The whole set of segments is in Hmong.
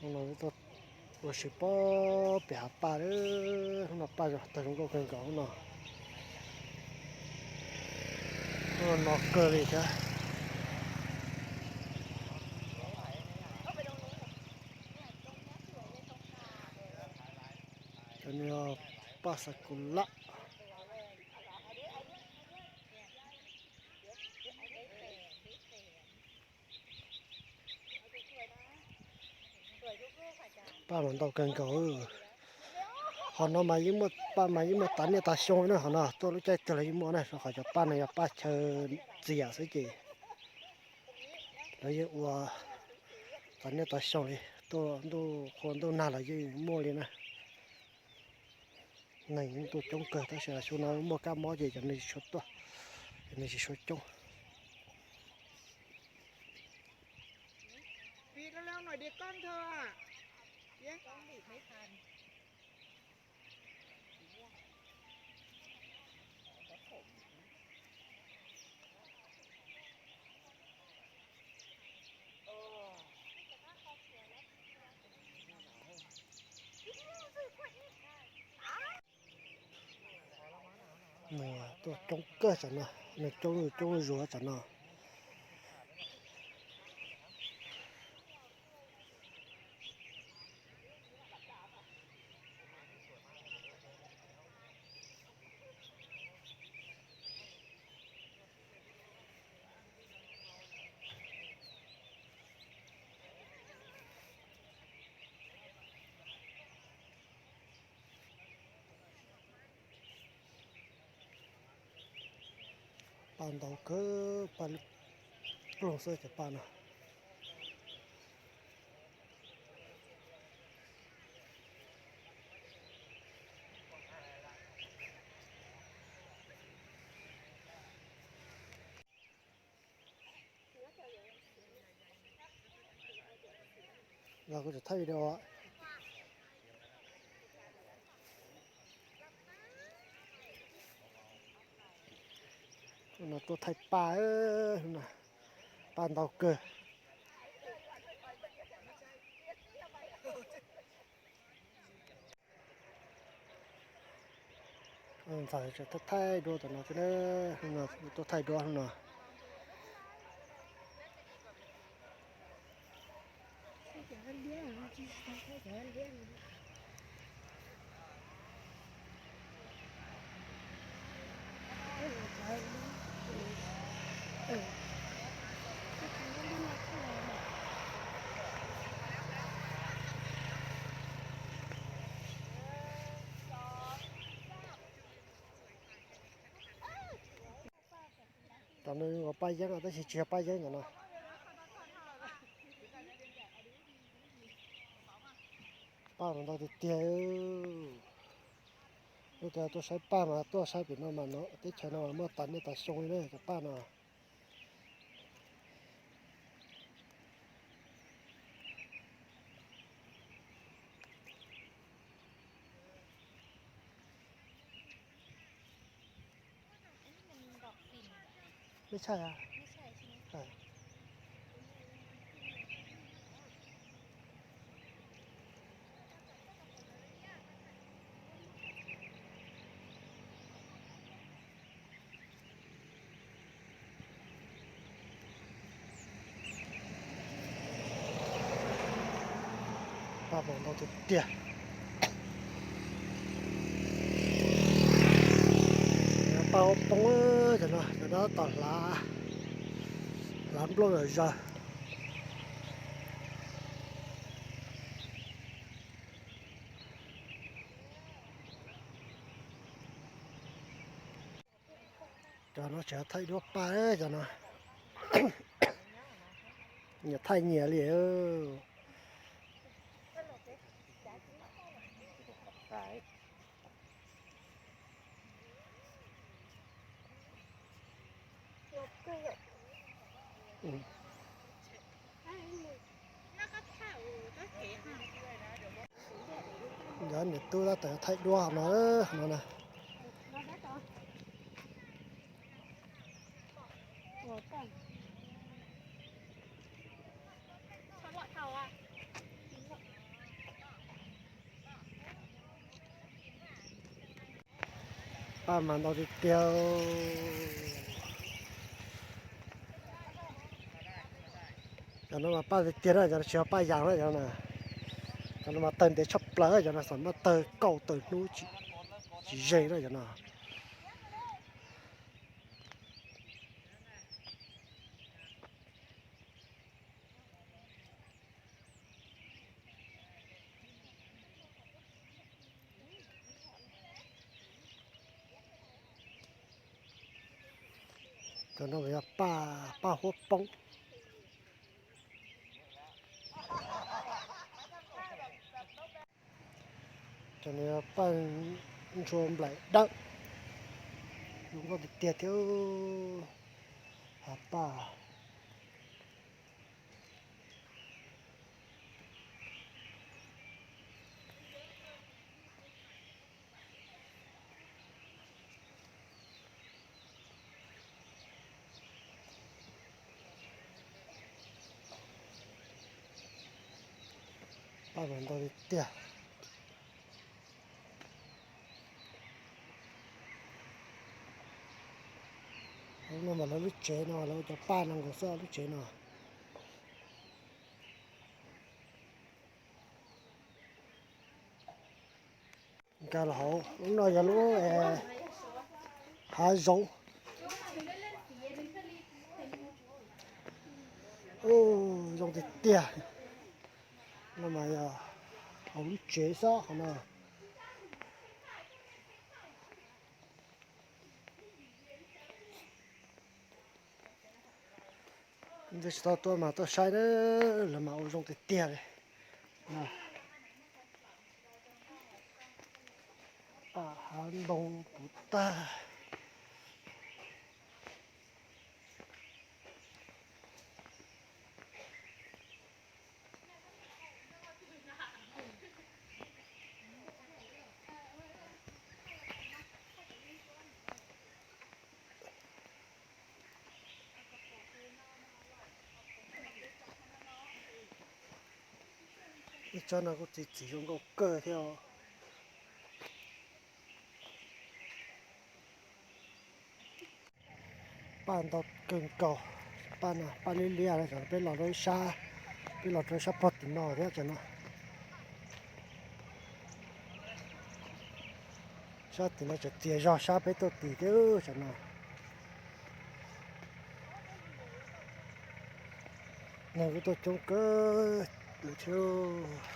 Hnub no tuaj ua si pob pem hav paj, hnub no paj tawg zoo nkauj kawg nkaus hnub no. Hnub no no kawg li thiab. Cov no yog paj xav kus laj. Paj mas ntau kawg nkaus. Qhov no mas yeej muaj paj mas yeej muaj tas niaj tas xyoo na, qhov no tuaj lub caij twg los yeej muaj na, rau qhov cov paj no yog paj chaw txias xwb ces lawv yeej ua tas niaj tas xyoo li, tuaj ntuj qhua ntuj nag los yeej muaj li na. Neeg tuaj coob kawg tab sis xyoo no muaj kab mob ces cov neeg tsis tshua tuaj, cov neeg tsis tshua coob. Nws tuaj coob kawg tsam no, nws coob coob zuav tsam no. Paj ntau kawg, paj ploog xwb cov paj no. Los kuv tseem thaij video. No tuaj thaij paj, paj ntau kawg. Ntxawm tseem thaij duab tom no thiab, tuaj thaij duab no. Tam no ua paj yeeb tab sis tsis yog paj yeeb ntawm no. Paj ntau tiag tiag. Lub tias tuaj saib paj mas tuaj saib pem no mas teb chaws no mas muaj tas niaj tas xyoo li na cov paj no. Mej tshaj a? Paj pom ntau tiag tiag. Paj ua poob, cov no cov no tom hlav, hlav nplooj zom zaws. Cov no tseem thaij duab paj cov no. Nyias thaij nyias li. Cov niam tub tab tom thaij duab no, no na. Paj mas ntau tiag tiag. Cov no mas paj tiag tiag na, cov no tsis yog paj yas na, cov no. Cov no mas tawg ntev tshaj plaws, cov no xam maj tawg kauj tawg hnub tsis ze na cov no. Cov no yog paj, paj huab poob. Cov no yog paj ntshua nplaim dawb, zoo nkauj tiag tiag thiab. Hav paj. Paj mas ntau tiag tiag. Lub no mas lawv lub tsev no, lawv ua cov paj no nkaus xwb lub tsev no. Nkag los hauv, lub no yog lub hav zoov. Zoo tiag tiag. No mas yog hauv lub tsev xwb qhov no. Ntej tsis tau tuaj mas tuaj saib na, lawv mas ua zoo tiag tiag li. Paj hav ntoo puv tag. Ib tsob no kuj txiv txiv zoo nkauj kawg thiab os. Paj ntau kawg nkaus, paj no paj liab liab, peb los rau sab, peb los rau sab pog tim no thiab tam no. Sab tim no tseem txias zog sab peb tuaj tim thiab tam no. Neeg kuj tuaj coob kawg thiab.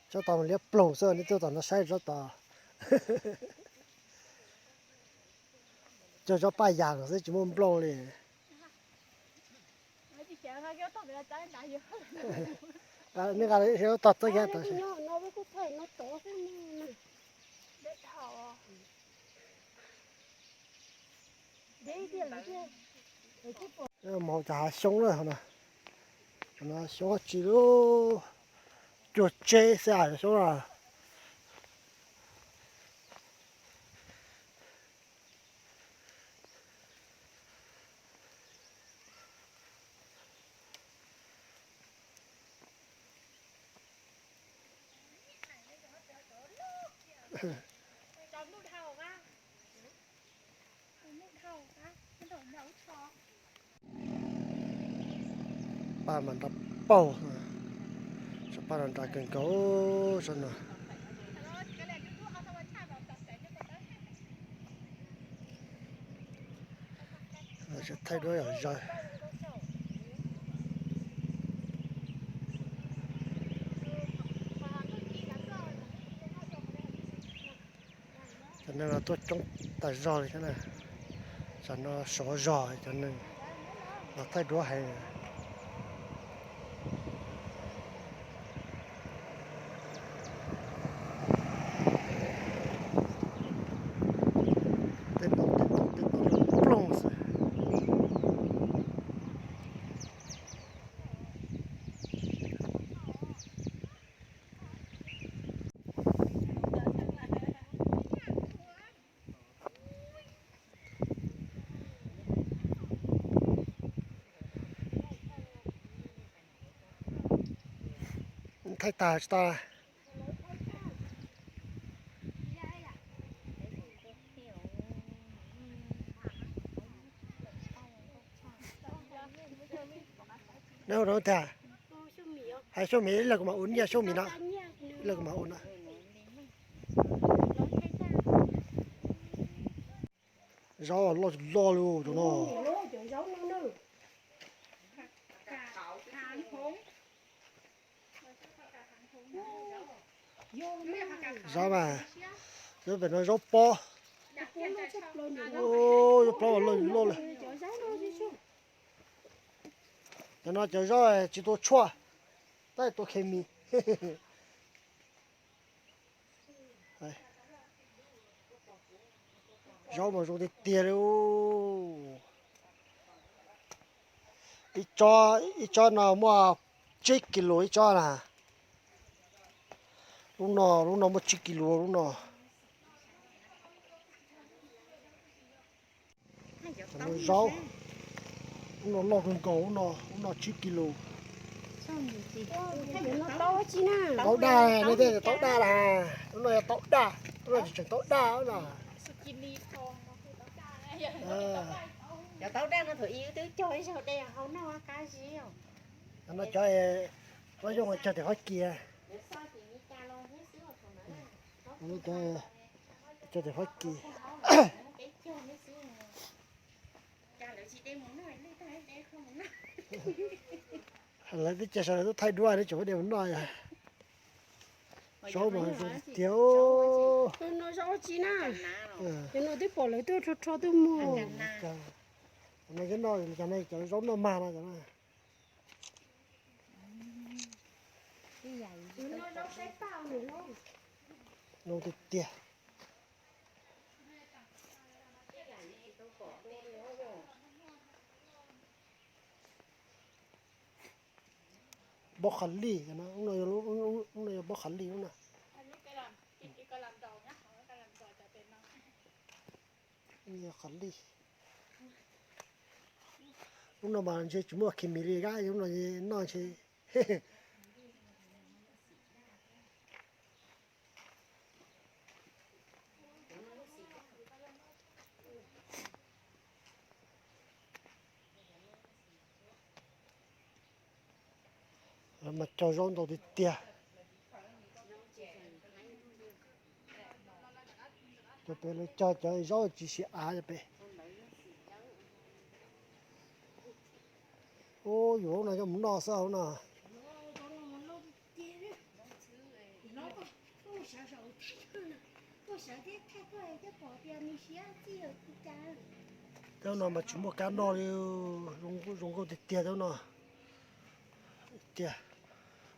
Tsob tod mas liab ploog xwb, nej tuaj tom no saib tsob tod. Cog tsob paj yas xwb tsis muaj nplooj li. Nej nqa tog txob kiag tod. Mus hauv cov hav xyoob lawm no. Xyoob tsis lub cuag tseb xwb a, xyoob no. Paj mas nra paug, paj no nra kawg nkaus saib no. Thaij duab yom, zawg. Cov neeg no tuaj coob tas zog li thiab na. Tsam no sov zog cov neeg los thaij duab heev. Tej no tej no tej no ploog xwb. Thaij tag tsis tau. Neb hu rau tiag. Hais xyoob mis, ib leeg kuv mam ua nyiaj xyoob mis no. Ib leeg kuv mam ua no. Zaub loj loj li tus no. Zaub mas, zaub pem no zaub pob. Zaub plaub loj loj li. Cov no cov zaub tsis tua tshuaj, tab tua khes mis. Zaub mas zoo tiag tiag li. Ib tsob, ib tsob no muaj tsib kis lus ib tsob na. Lub no, lub no muaj tsib kis lus lub no. Zaub, lub no loj kawg nkaus, lub no, lub no tsib kis lus. Taub daj, nej tej taub daj na. Lub no yog taub daj, lub no tseem taub daj na. Cov taub daj no thaum ub twb cog ib zaug de hau noj qab zib os. No cov, no cog tim Fab Kis. Cog tim Fab Kis. Lawv twb cia sawv daws tub thaij duab, neb tseem muab de mus noj. Zaub mas zoo tiag. No zaub tsi na? Cov no twb pom lawv tuaj rho rho tuaj muag. No cov no, cov no cov zaub noj mag no cov no. Zoo tiag tiag. Npauj qhov lij, lub no yog npauj qhov lij lub no. Qhov lij. Lub no mas ntshe tsis muaj khes mis li, lub no noj ntshe. Mas cog zaub ntau tiag tiag. Cov pem lawv cog cov zaub tsis siav av cov pem. Ub, yuav lub no coj mus noj xwb lub no. Tej no mas tsis muaj kab noj li, zoo nkauj tiag tiag tej no. Tiag,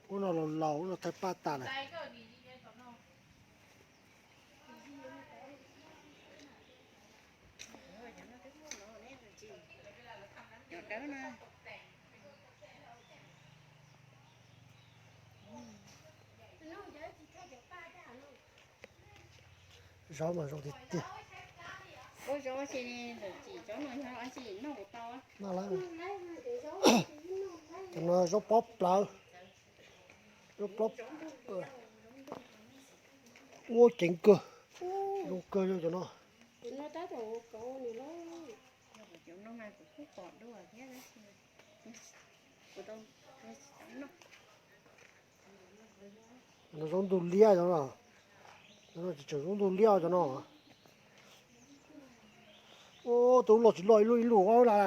lub no laus laus, lub no thaij paj tas lawm. Zaub mas zoo tiag tiag. Cov no zaub pob plawv, zaub pob, ua ceev kawg, zoo kawg cov no. Zaub ntug liab cov no, tseem zaub ntug liab cov no. Ub, tus loj tsis loj ib lub ib lub na.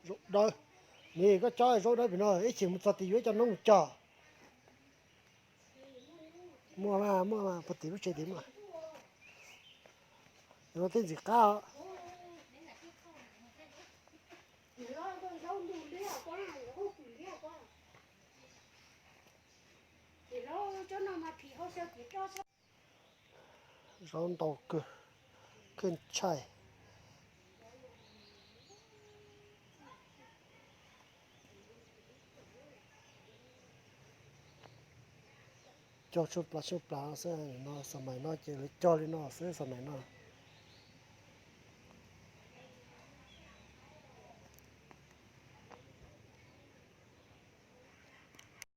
Zaub dawb, ne koj cov zaub dawb pem no ib chim mus txog tim yuav ib co noob mus cog. Muaj mas, muaj mas, puag tim lub tsev tim muaj. Cov no tej ntxim qab. Zaub ntau kawg, kheej tshaj. Cog tshuaj plav tshuaj plav xwb no, xam mais no ces lawv cog li no xwb xam mais no.